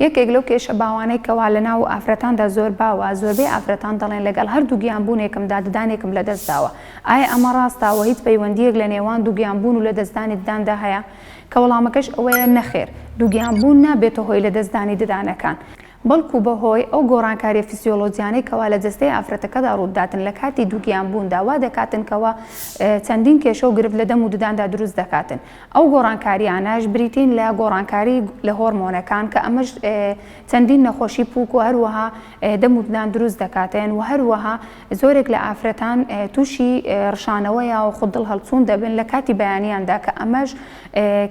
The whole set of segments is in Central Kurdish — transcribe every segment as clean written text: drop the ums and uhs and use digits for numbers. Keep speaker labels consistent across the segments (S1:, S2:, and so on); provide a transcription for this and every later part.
S1: یەکێک لەو کێشە باوانەی کەوا لەناو ئافرەتاندا زۆر باوە، زۆربەی ئافرەتان دەڵێن لەگەڵ هەر دووگیان بوونێکمدا ددانێکم لەدەست داوە، ئایا ئەمە ڕاستە وە هیچ پەیوەندییەک لە نێوان دووگیان بوون و لەدەستدانی دداندا هەیە؟ کە وەڵامەکەش ئەوەیە نەخێر، دووگیان بوون نابێتە هۆی لەدەستدانی ددانەکان، بەڵکو بەهۆی ئەو گۆڕانکاریە فیسیۆلۆجیانەی کەوا لە جەستەی ئافرەتەکەدا ڕوودداتن لە کاتی دووگیان بووندا وا دەکاتن کەوا چەندین کێشە و گرفت لە دەم و دداندا دروست دەکاتن. ئەو گۆڕانکاریانەش بریتین لە گۆڕانکاری لە هۆرمۆنەکان کە ئەمەش چەندین نەخۆشی پوک و هەروەها دەم و ددان دروست دەکاتن و هەروەها زۆرێک لە ئافرەتان تووشی ڕشانەوە یاخود دڵ هەڵچوون دەبن لە کاتی بەیانیاندا کە ئەمەش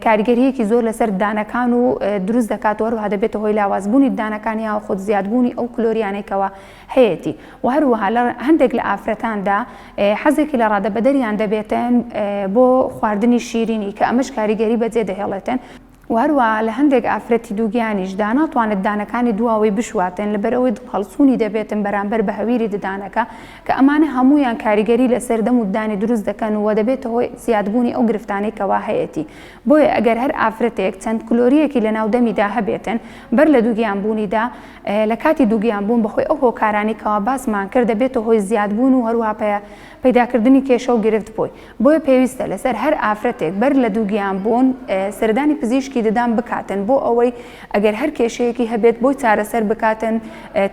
S1: کاریگەرییەکی زۆر لەسەر ددانەکان و دروست دەکات و هەروەها دەبێتە هۆی لاوازبوونی ددانەکان یاخود زیادبوونی ئەو کلۆریانەی کەوا هەیەتی و هەروەها لە هەندێک لە ئافرەتاندا حەزێکی لە ڕادەبەدەریان دەبێتن بۆ خواردنی شیرینی کە ئەمەش کاریگەری بەجێ دەهێڵێتن و هەروەها لە هەندێک ئافرەتی دووگیانیشدا ناتوانێت ددانەکانی دواوەی بشواتن لەبەرئەوەی دڵهەڵچوونی دەبێتن بەرامبەر بە هەویری ددانەکە کە ئەمانە هەموویان کاریگەری لەسەر دەم و ددانی دروست دەکەن و دەبێتە هۆی زیادبوونی ئەو گرفتانەی کەوا هەیەتی بۆیە ئەگەر هەر ئافرەتێک چەند کلۆرییەکی لەناو دەمیدا هەبێتن بەر لە دووگیان بوونیدا لە کاتی دووگیان بوون بەهۆی ئەو هۆکارانەی کەوا باسمان کرد دەبێتە هۆی زیادبوون و هەروەها پەیداکردنی کێشە و گرفت بۆی بۆیە پێویستە لەسەر هەر ئافرەتێک بەر لە دووگیان بوون سەردانی پزیشکی ددان بکاتن بۆ ئەوەی ئەگەر هەر کێشەیەکی هەبێت بۆی چارەسەر بکاتن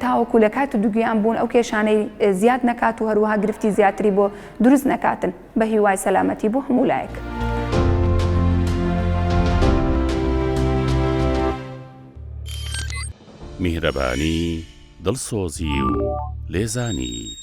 S1: تاوەکو لە کاتی دووگیان بوون ئەو کێشانەی زیاد نەکات و هەروەها گرفتی زیاتری بۆ دروست نەکاتن بە هیوای سەلامەتی بۆ هەموو لایەک.
S2: میهرەبانی، دڵسۆزی و لێزانی.